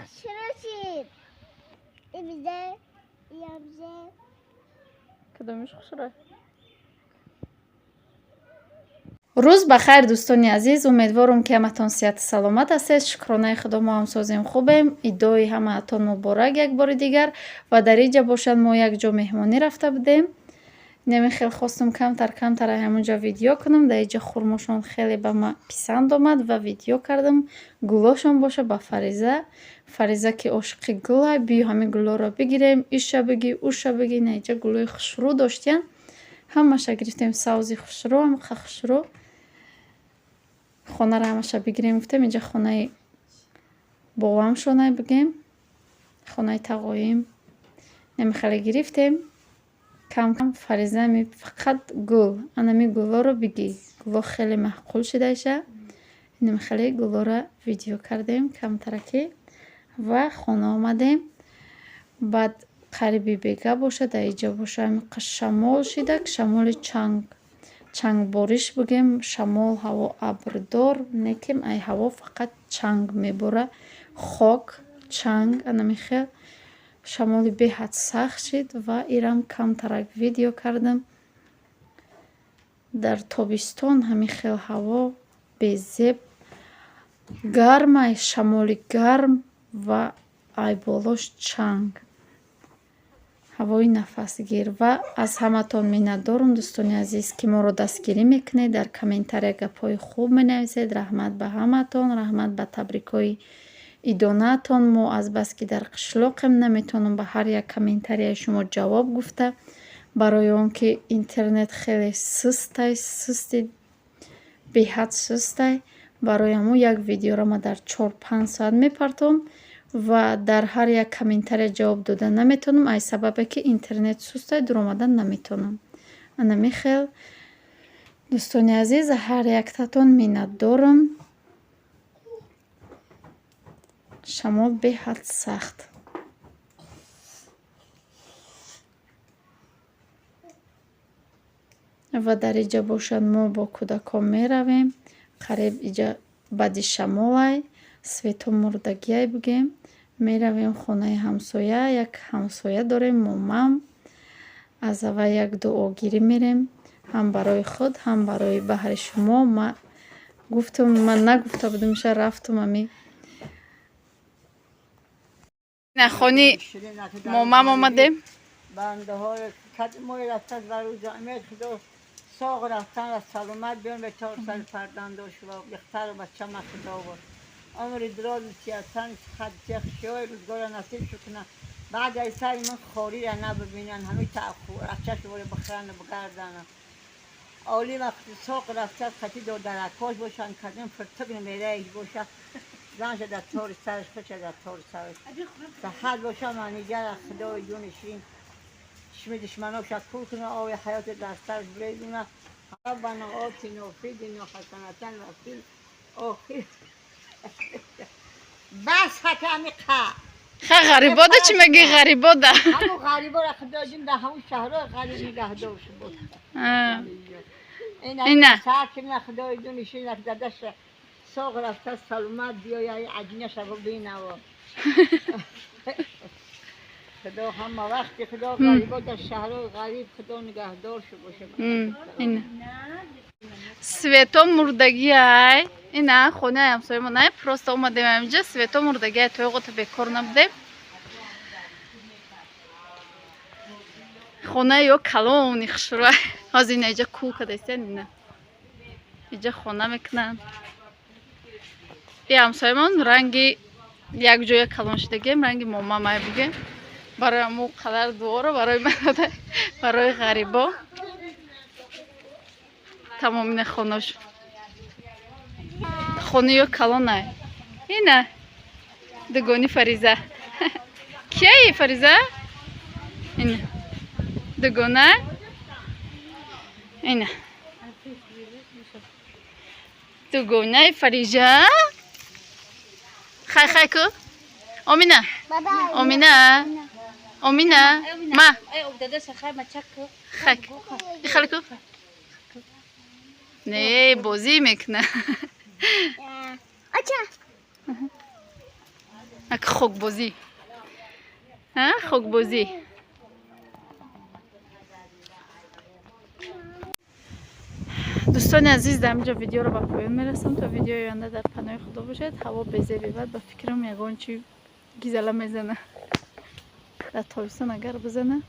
Хушрӯ шид. Ибзе, ябзе. Кадомиш хушрӯ? Рӯз ба хайр, дӯстони азиз. Умедворум, ки ҳаматон сиҳату саломат ҳастед. Шукронаи Худо, мо ҳам созем, хубем. Идои ҳамаатон муборак як бори дигар. Ва дар инҷа бошад, мо як ҷо меҳмонӣ рафта будем. Неми хел хостум камтар камтар ҳамонҷо видео кунам. Дар инҷа хурмошон хеле ба ма писанд омад ва видео кардам. Гулошон боша ба Фариза. Фариза, ки ошиқи гула, биё, ҳамин гулоро бигирем, иша биги, уша биги. На, инҷа гулои хушрӯ доштиян, ҳамаша гирифтем. Савзи хушрӯ, ҳамақа хушрӯ. Хонаро ҳамаша бигирем, гуфтем. Инҷа хонаи бовамшонай, бигем, хонаи тағоим. Намихеле гирифтем кам кам. Фариза ми фақат гул, анами гулоро бигӣ, гуло хеле маъқул шидааша. Намихеле гулоро видео кардем камтараки ва хона омадем. Баъд қариби бега бошад, дар инҷа боша ҳамиқа шамол шидак, шамоли чанг, чангбориш бигем. Шамол, ҳаво абрдор, лекин ай ҳаво фақат чанг мебора, хок, чанг. Анами хел шамоли беҳад сахт шид ва ирам камтарак видео кардам. Дар тобистон ҳамин хел ҳаво безеб гармай, шамоли гарм ва ай болош чанг, ҳавои нафасгир. Ва аз ҳаматон миннатдорум, дӯстони азиз, ки моро дастгирӣ мекунед, дар комментария гапҳои хуб менависед. Раҳмат ба ҳаматон, раҳмат ба табрикҳои идонаатон. Мо азбаски дар қишлоқем, наметавонам ба ҳар як комментарияи шумо ҷавоб гуфта, барои он ки интернет хеле сустай, сусти беҳад сустай. Барои ҳамон як видеоро ма дар 4-5 соат мепартом ва дар ҳар як комментария ҷавоб дода наметавонам, аз сабабе ки интернет сустай, дуромадан наметавонам. Анами хел, дӯстони азиз, ҳар яктатон миннатдорам. Шамол беҳад сахт. Ва дар иҷа бошад, мо бо кӯдакон меравем. Қариб иҷа баъди шамолай, свето мурдагиай, бигем. Меравем хонаи ҳамсоя. Як ҳамсоя дорем, момам. Аз аввал як дуогирӣ мерем, ҳам барои худ, ҳам барои баҳри шумо. Ма гуфтум, ман нагуфта будумша, рафтум ами хони момам омадем. Бандаҳои мои рафтан ва рӯзи амед Худо соғ рафтан ва саломат биён ба чор сари фарзандош ва духтару бачама. Худо умри дарози сиҳатан, сихат, хушиҳои рӯзгора насиб шукунад. Баъд аз сари ман хориро набибинанд, ҳамин рачашворе бихӯрану бигардана. Оли вақти соқ рафтааст, қати додаракош бошанд, кадим фиртук намераиш боша, занша дар тори сараш, худша дар тори сараш саҳат боша. Манижара Худои ҷони ширин чишми душманоша кур куна, оби ҳаёти дар сараш бирезуна. Раббана отино фи дуня ҳасанатан ва фил охир. Бас ҳака амиқа. Ха, ғарибода чӣ мегӣ, ғарибода? Ҳамун ғарибора Худоҷин дар ҳамун шаҳрҳои ғариб нигаҳдор шуд. Ина. Сакина Худои ҷони ширин дадаша соғ рафта, саломат биёя, аҷинаша бинава. Худо ҳама вақти Худо ғарибо дар шаҳрҳои ғариб Худо нигаҳдор шу боша. Ина свето мурдагиай. Ина хонаи ҳамсоямон ай. Просто омадем ҳаминҷа, свето мурдагиай, тойғота бекор набудем. Хонаи ё калони хушрӯ. Ҳозир ина иҷа кӯ кадастиян, ина иҷа хона мекунанд. И ҳамсоямон ранги як ҷоя калон шудагием, ранги момамай, бугем. Барои ҳамун қадар дуоро барои ман, барои ғарибо. Тамом, ина хонош, хонаи ё калонай. Ина дугони Фариза кияи, Фариза ина дугона, ина дугонаи Фариза. Хай хай ку, Омина. Омина, Омина, ма хай хай ку. Не, бозӣ мекуна. Ача. Ак хокбозӣ, хокбозӣ. Дӯстони азиз, дар инҷо видеоро ба поён мерасам. То видеои оянда дар паноҳи Худо бошед. Ҳаво безеби бад, ба фикрам, ягон чи гизала мезана. Дар тобистон агар бизана.